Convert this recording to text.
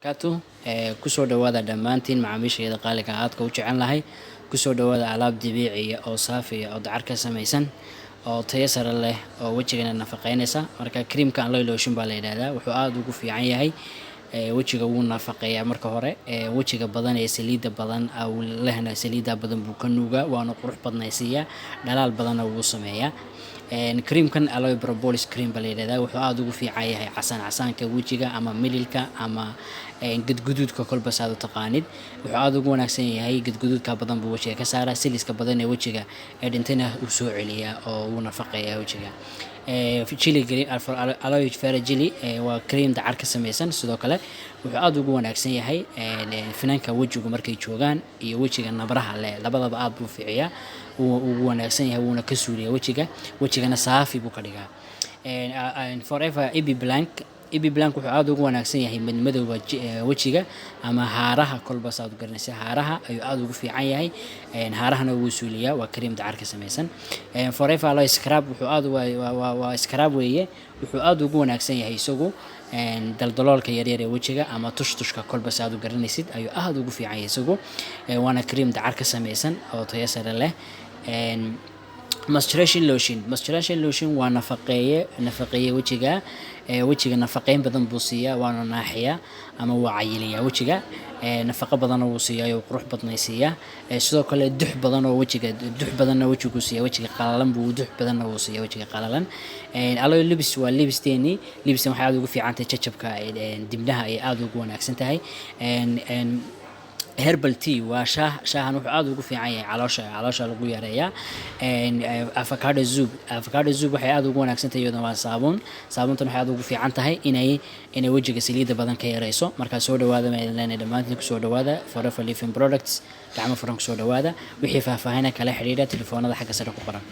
Barakatuh. Kusoo dhawaada dhammaantiin macaamiishayda qaaliga aadka u jecel lahay. Kusoo dhawaada alaab dabiiciya oo saafiya oo dacar ka samaysan oo tayo sare leh oo wejigana nafaqeynaysa. Marka creamka aloe lotion baa la yidhaahdaa. Wuxuu aada ugu fiican yahay wejiga, wuu nafaqeeyaa marka hore. Wejiga badan ee saliidda badan lehna saliidda badan buu ka nuugaa, waana qurux badnaysiiyaa, dhalaal badanna wuu sameeyaa. Creamkan aloe propolis cream baa la yidhahdaa. Wuxuu aada ugu fiican yahay casaan casaanka wejiga ama mililka ama gadguduudka, kolba saad u taqaanid. Wuxuu aada ugu wanaagsan yahay gadguduudka badan buu wejiga ka saaraa, siliska badan ee wejiga ee dhintayna wuu soo celiyaa oo wuu nafaqeeyaa wejiga. Jelly aloe vera jelly waa cream dacar ka samaysan. Sidoo kale wuxuu aada ugu wanaagsan yahay finanka wejigu markay joogaan iyo wejiga nabraha leh, labadaba aad buu ficiyaa, wuu ugu wanaagsan yahay, wuuna ka suuliyaa wejiga, wejigana saafi buu ka dhigaa. Forever Ebi Blank. Ebi Blank wuxuu aada ugu wanaagsan yahay madmadowga wejiga ama haaraha, kolba saad u garanaysa, haaraha ayuu aada ugu fiican yahay, haarahana wuu suuliyaa. Waa cream dacar ka samaysan. Forever Aloe Scrub wuxuu aada waa scrub weeye. Wuxuu aada ugu wanaagsan yahay isagu daldaloolka yaryar ee wejiga ama tushtushka, kolba saad u garanaysid, ayuu aada ugu fiican yahay isagu. Waana cream dacar ka samaysan oo tayo sare leh. Moisturizing lotion. Moisturizing lotion waa nafaqeeye, nafaqeeye wejiga. Wejiga nafaqeyn badan buu siiyaa, waana naaxiyaa ama waa cayiliyaa wejiga. Nafaqo badanna wuu siiyaa oo qurux badnaysiiyaa. Sidoo kale dux badan oo wejiga, dux badanna wejigu siiyaa, wejiga qalalan buu dux badanna wuu siiyaa, wejiga qalalan. Aloe lips waa lipsteeni. Lipstan waxay aada ugu fiican tahay jajabka dibnaha ayay aada ugu wanaagsan tahay. Herbal tea waa shaah. Shaahan wuxuu aada ugu fiican yahay caloosha, caloosha lagu yareeyaa. Avocado soap. Avocado soap waxay aada ugu wanaagsan tahay iyaduna waa saabuun. Saabuuntan waxay aada ugu fiican tahay inay wejiga saliidda badan ka yareyso. Markaa soo dhawaada maydan leenahay dhammaantiin. Kusoo dhawaada Forever Living Products, gacmo furan kusoo dhawaada. Wixii faahfaahina kala xidhiidha telefoonada xagga sare ku qoran.